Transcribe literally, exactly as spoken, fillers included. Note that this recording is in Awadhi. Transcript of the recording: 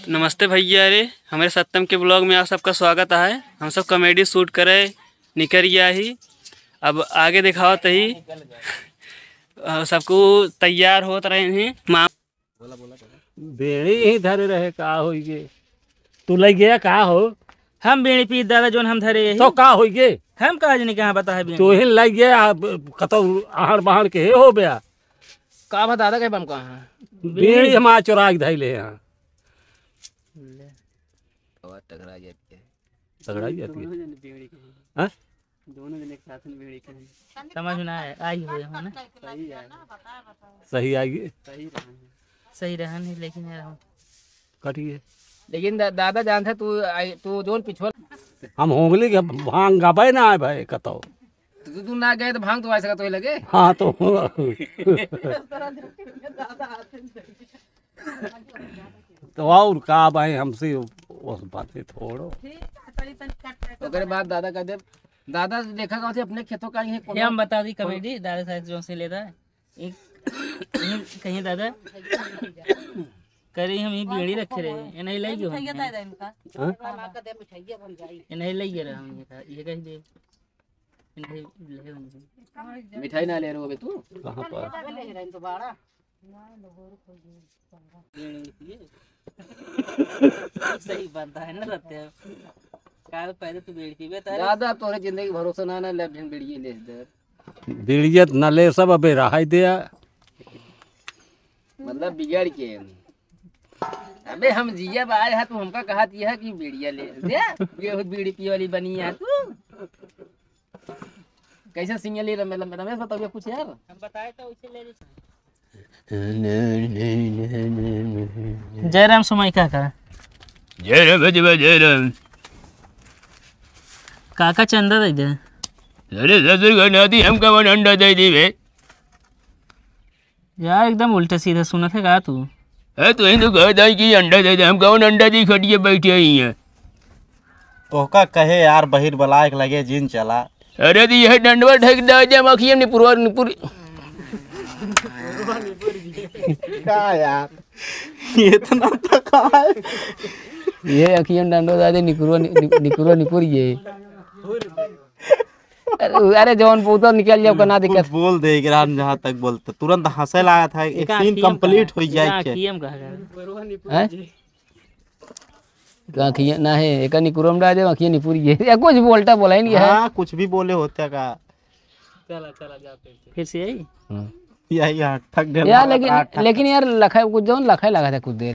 नमस्ते भैया रे, हमरे सत्यम के vlog में आप सबका स्वागत है। हम सब comedy shoot करे निकर गया ही, अब आगे दिखावत ही। अ, सबको तैयार होत रहे हैं। माँ बीड़ी ही धरे रहे, का होई गे? तू लइ गया का हो? हम बीड़ी पी दादा, जोन हम धरे यही। तो का होई गे? हम का जनी कहाँ बता है बीड़ी? तू ही लइ गया, अब कतौ आहड़ बाहड़ के हो बया। का बा दादा के बम कहाँ? बीड़ी हम आज चोरा के धइले हैं। ले। आवाज टकरा जाती है। टकरा जाती है। दोनों जने बीड़ी के हैं। हाँ? दोनों जने एक साथ में बीड़ी के हैं। समझ में ना आए, आई हुए हो ना? सही है। सही आई। सही रहे हैं। सही रहे नहीं, लेकिन यार हम कटिए। लेकिन दा-, दादा जानते तू आई, तू जोन पिछुआ। हम होंगली के भांग गबे ना आए भाई कतौ। तू, तू ना गए तो भांग तो आ सकत तो लगे। हाँ तो। तो और का भाई हमसे उस बातें छोड़ो। ओकरे बाद दादा कह दे, दादा देखा कहते अपने खेतों का ये ये हम बता दी comedy, दादा साहब जो से लेता है। एक, एक कहीं दादा, करी हम ही बीड़ी रखे रहे, ये नहीं ले गयो हम। हाँ? ये नहीं ले गए रहे हम, ये था, ये कहीं दे। ये नहीं ले हम। मिठाई ना ले रहे हो बे तू? कहाँ पर? सही बनता है ना सत्य। काल पहले तू बीड़ी पीबे तारे। दादा तोरे जिंदगी भरोसा ना, ना ले बिन बीड़ी ले दे। बीड़ियत ना ले सब अबे रहाई दे। मतलब बिगड़ के। अबे हम जिया बा आए है, तू हमका कहा दिया है कि बीड़िया ले दे। ये हो बीड़ी पिए वाली बनी है तू। कैसे सिंगल ही रमे-, रमे-, रमेश बताओ कुछ यार। हम बताए तो उसे ले ली। जय राम सुमाई काका। जय राम भजवा, जय राम। काका चंदा दे दे। अरे ससुर का नाती हम कवन अंडा दे दी बे? यार एकदम उल्टे सीधे सुनत है का तू? है तो हिंदू कहता है कि अंडा दे दे, हम कवन अंडा दी खटिए बैठे ही हैं। तोहका कहे यार बहिर बलाए के लगे जिन चला। अरे दी यह डंडवा ढक दे जे मखिया निपुरवा निपुर। का यार? इतना तो का है? ये अखियन डंडो दादे निकुरो नि-, नि-, निकुरो निपुर ये। अरे, अरे जौन पूतो निकल जाओ का ना कुछ दिक्कत। बोल दे एकरा हम जहाँ तक बोलते तुरंत हंसे लाया था, एक एका scene अखियम complete कहा, हो जाए एका के। अखियम कहा कर। हैं? तो आँखियाँ ना है, एका निकुरम डाल दे, आँखियाँ निपुरी है। या कुछ बोलता बोला ही नहीं है। हाँ, कुछ भी बोले होते का। चला, चला, जा फिर से। फिर से यही? हाँ। यही हाँ, ठग गया। यार, लेकिन, लेकिन यार, लखा, कुछ जौन लखा लगा था कुछ देर।